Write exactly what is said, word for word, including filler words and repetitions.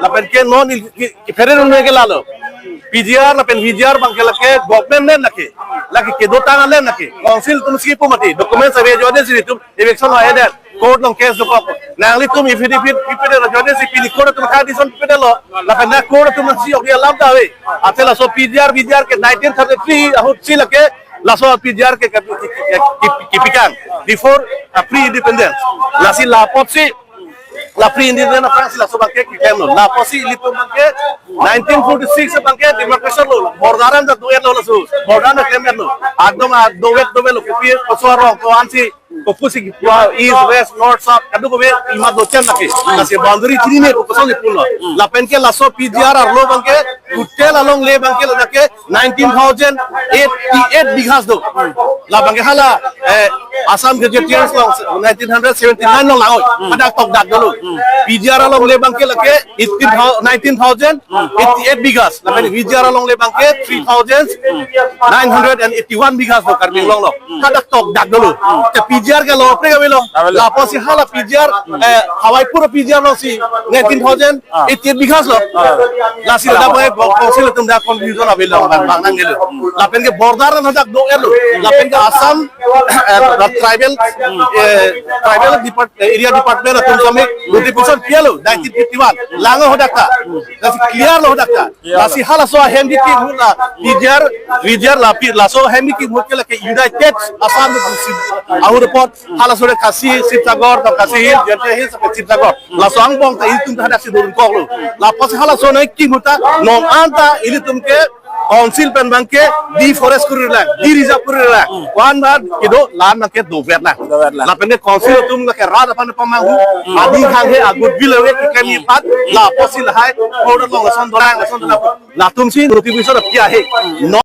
Lapen ke non il-, ki, ki pherere un-e ke lalo. P G R lapen V G R abang ke lake government land lake. Lake kedotang land lake. Council atum si pu mati. Documents ave ajoine si itum eviction lo-edet. Court along case dokok. Nanglitum affidavit pipedetlo ajoine si pini court atum kha decision pipedetlo. Lapen na court atum si ok alam ta ave. Athe laso P G R, V G R ke nineteen thirty-three ahut si lake laso P G R ke, ke, ke, ke, ke, kepikang before, uh, pre-independence. Lasi la apotsi, la pre-independence aphrangsi laso abang ke keklemlo. La apotsi ilitum abang ke nineteen forty-six abang ke demarcation lo. Border an ta do-etlo laso. Border an ta klem-etlo. Ekdom, ah, dovet dovetlo, kopi koso arong ko-ansi, kopusi, ah, east, west, north, south, kadokave imat dochen lake. Lasi boundary chinine ko kosonsi pulo. Lapen ke laso P G R arlo abang ke, hotel alongle abang ke lake nineteen thousand eighty-eight bighas do. La abang ke hala, eh, Assam Gazetteers along nineteen hundred seventy-nine along lang-oi. Hadak tokdak dolo. P G R alongle abang ke lake eighteen thousand, nineteen thousand eighty-eight bighas. Lapen V G R alongle abang ke three thousand nine hundred and eighty-one bighas do Karbi Anglong along. Hadak tokdak dolo. Te P G R ke lo, pre avelo. Avelo. La apotsi hala P G R, eh, Hawaipur P G R alongsi nineteen thousand eighty-eight bighas lo. Ah. Lasi ladak abang ke council atum dak confusion avelo, bang, bang nanggelo. Lapen ke border an hadak do-etlo. Lapen ke Assam, eh, tribal, eh, tribal depart-, eh, area department atum kami notification pi-etlo, nineteen fifty-one. Lang-o hadak ta. Lasi clear lo hadak ta. Lasi halaso ahem kikim ahut la P G R, V G R la pi, laso ahem kikim ahut ke lake United Assam ahut apot halaso le Khasi Sibsagar, Khasi Hills, Jaintia Hills, Sibsagar. Laso angbong ta ilitum ta hadaksi dorun koklo. La apotsi halaso nangkim ahut ta non anta ilitum ke council pen abang ke deforest kuri lang, de-reserve kuri lang. Ko-an ba kedo la-an abang ke dovet lang. Dovet lang. Lapen ke council atum lake rat aphan pamanghu, adi hanghe a-goodwill ave ke kami pat, la apotsi lahai, order along lason dorang, lason dorang. Latumsi notification pi ahe. Non